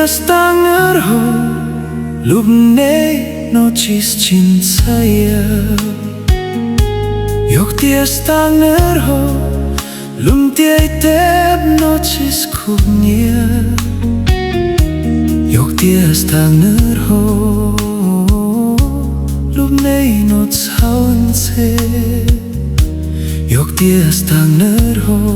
Stag nws hau, lub neej no tsis tsis ntxhais. Yog tias stag nws hau, lub ntiaj teb no tsis khuv nyiaj. Yog tias stag nws hau, lub neej no txhaum ntse. Yog tias stag nws hau,